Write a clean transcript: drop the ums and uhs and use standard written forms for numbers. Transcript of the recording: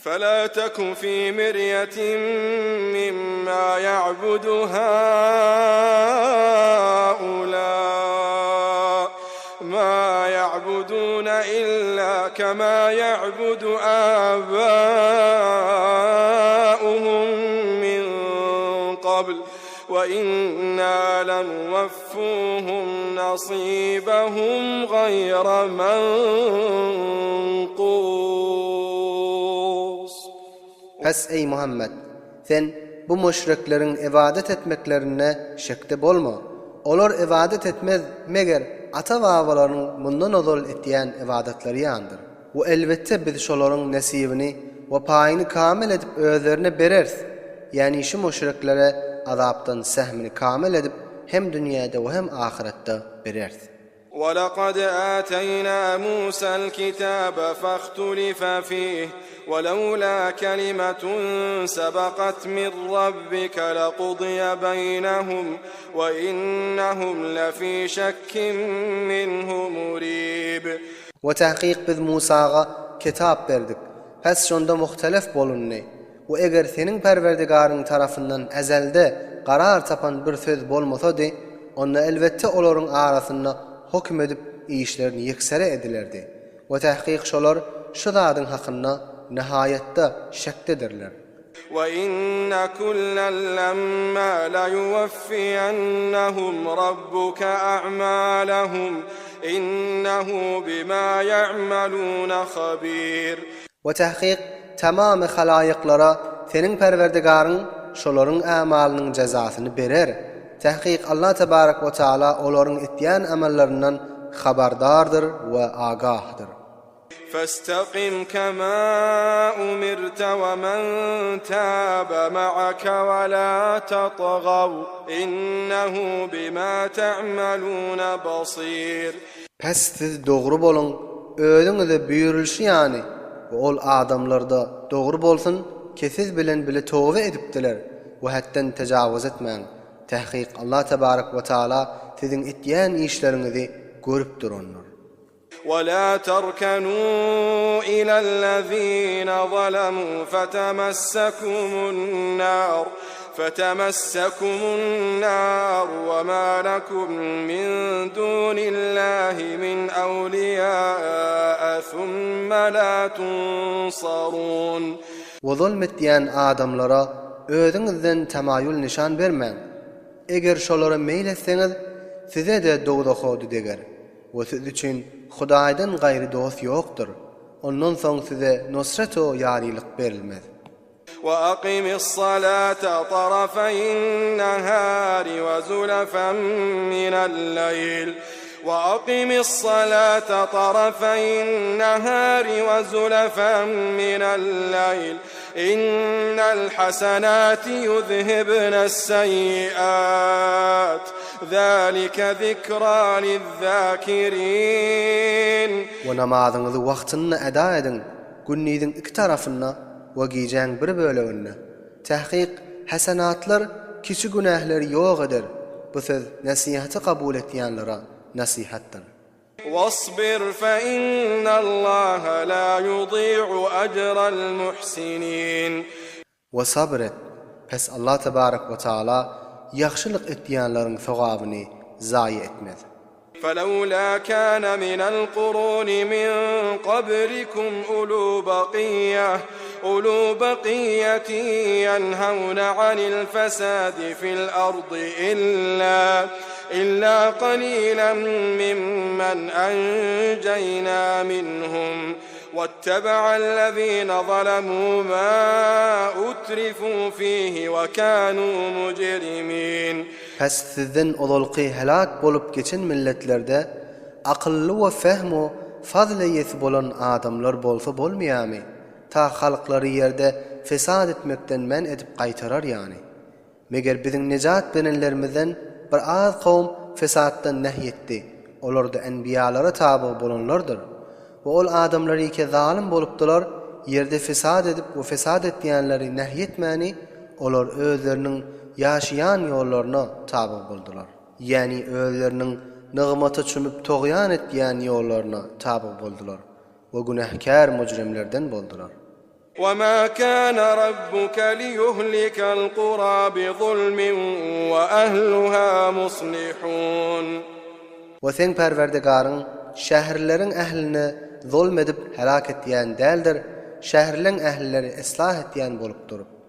Fela teku fi miryetin mimma ya'budu haula ma ya'buduna illa kema ya'budu abauhum min qabl we inna lemuveffuhum nasibahum gaýra menkus. Pes eý Muhammet! Sen bu müşrikleriň ybadat etmeklerinde şekde bolma. Olar ybadat etmez meger ata-babalarynyň mundan ozal etýän ybadatlary ýandyr. We elbetde biz şolaryň nesibini we paýyny kamil edip özlerine bereris, ýäni şu müşriklere azapdan sehmini kamil edip hem dünýäde we hem ahyretde bereris. وَلَقَدْ آتَيْنَا مُوسَى الْكِتَابَ فَاخْتُلِفَ فِيهِ وَلَوْلَا كَلِمَةٌ سَبَقَتْ مِنْ رَبِّكَ لَقُضِيَ بَيْنَهُمْ وَإِنَّهُمْ لَفِي شَكٍّ مِّنْهُ مُرِيبٍ. We takyk biz Musaga kitap berdik, pes şonda muhtelef bolundy. We eger seniň Perwerdigaryň tarapyndan ezelde karar tapan bir söz bolmasady, onda elbetde olaryň arasynda höküm edip işlerini ýeksere edilerdi. We takyk şolar şu zadyň hakynda nihaýatda şekdedirler. وَإِنَّ كُلًّا لَّمَّا لَيُوَفِّيَنَّهُمْ رَبُّكَ أَعْمَالَهُمْ إِنَّهُ بِمَا يَعْمَلُونَ خَبِيرٌ. We tahkyk tamamy halaýyklara seniň Perwerdigaryň şolaryň ämalynyň jezasyny berer. Tahkyk Allah tebarek we taala olaryň etýän amallaryndan habardardyr we agahdyr. Festakim kema umirte we men tabe ma'ake we la tatgaw innehu bima ta'melune basir. Pes siz dogry boluň, özüňize buýrulyşy ýaly we ol adamlar-da dogry bolsun ki siz bilen bile toba edipdiler we hetden tejawuz etmäň, tahkyk Allah tebarek we taala siziň etýän işleriňizi görüp durandyr. وَلَا تَرْكَنُوا إِلَى الَّذِينَ ظَلَمُوا فَتَمَسَّكُمُ النَّارُ فَتَمَسَّكُمُ النَّارُ وَمَا لَكُم مِّن دُونِ اللَّهِ مِنْ أَوْلِيَاءَ ثُمَّ لَا تُنصَرُونَ. We zulm etýän adamlara özüňizden temaýul nyşan bermäň. Eger şolara meýil etseňiz, size-de dowzah ody deger. We siz üçin Hudaýdan gaýry dost ýokdur. Ondan soň size nusret-u ýarylyk berilmez. وَأَقِمِ الصَّلَاةَ طَرَفَيِ النَّهَارِ وَزُلَفًا مِّنَ اللَّيْلِ وَأَقِمِ الصَّلَاةَ طَرَفَيِ النَّهَارِ وَزُلَفًا مِّنَ اللَّيْلِ إِنَّ الْحَسَنَاتِ يُذْهِبْنَ السَّيِّئَاتِ ذَٰلِكَ ذِكْرَىٰ لِلذَّاكِرِينَ. We namazyňyzy wagtynda eda ediň, gündiziň iki tarapynda we gijäň bir böleginde. Tahkyk, hasenatlar kiçi günähleri ýok eder, bu söz nesihaty kabul etýänlere nesihatdyr. Wasbir fe innallaha la yudi'u ejrel muhsinin. We sabyr et, pes Allah tebarek we taala ýagşylyk etýänleriň sogabyny zaýa etmez. Felewla kana minel kuruni min kablikum ulu bakiýe ulu bakiýetin ýenhewne anil fesadi fil ardy illa Illa qalilan mimmen enjeýna minhum wattebe'ellezine zalemû mâ utrifû fîhî we kânû mücrimin. Pes sizden ozalky heläk bolup geçen milletlerde akylly we fehm-u fazl eýesi bolan adamlar bolsa bolmaýamy, ta halklary ýerde fesat etmekden men edip gaýtarar ýany. Meger biziň nejat berenlerimizden bir az kowum fesatdan nehy etdi, olar-da enbiýalara tabyg bolanlardyr. We ol adamlar ýeke zalym bolupdylar, ýerde fesat edip we fesat etýänleri nehy etmäni, olar özleriniň ýaşaýan ýollaryna tabyg boldular. Ýäni özleriniň nygmata çümüp togýan etýän ýollaryna tabyg boldular we günähkär mujrimlerden boldular. Wema kana rabbuka liyuhlikal qura bizulmin we ehluha muslihun. We seň Perwerdigaryň şäherleriň ählini zulm edip helak etýän däldir, şäherleň ählileri yslah etýän bolup durup.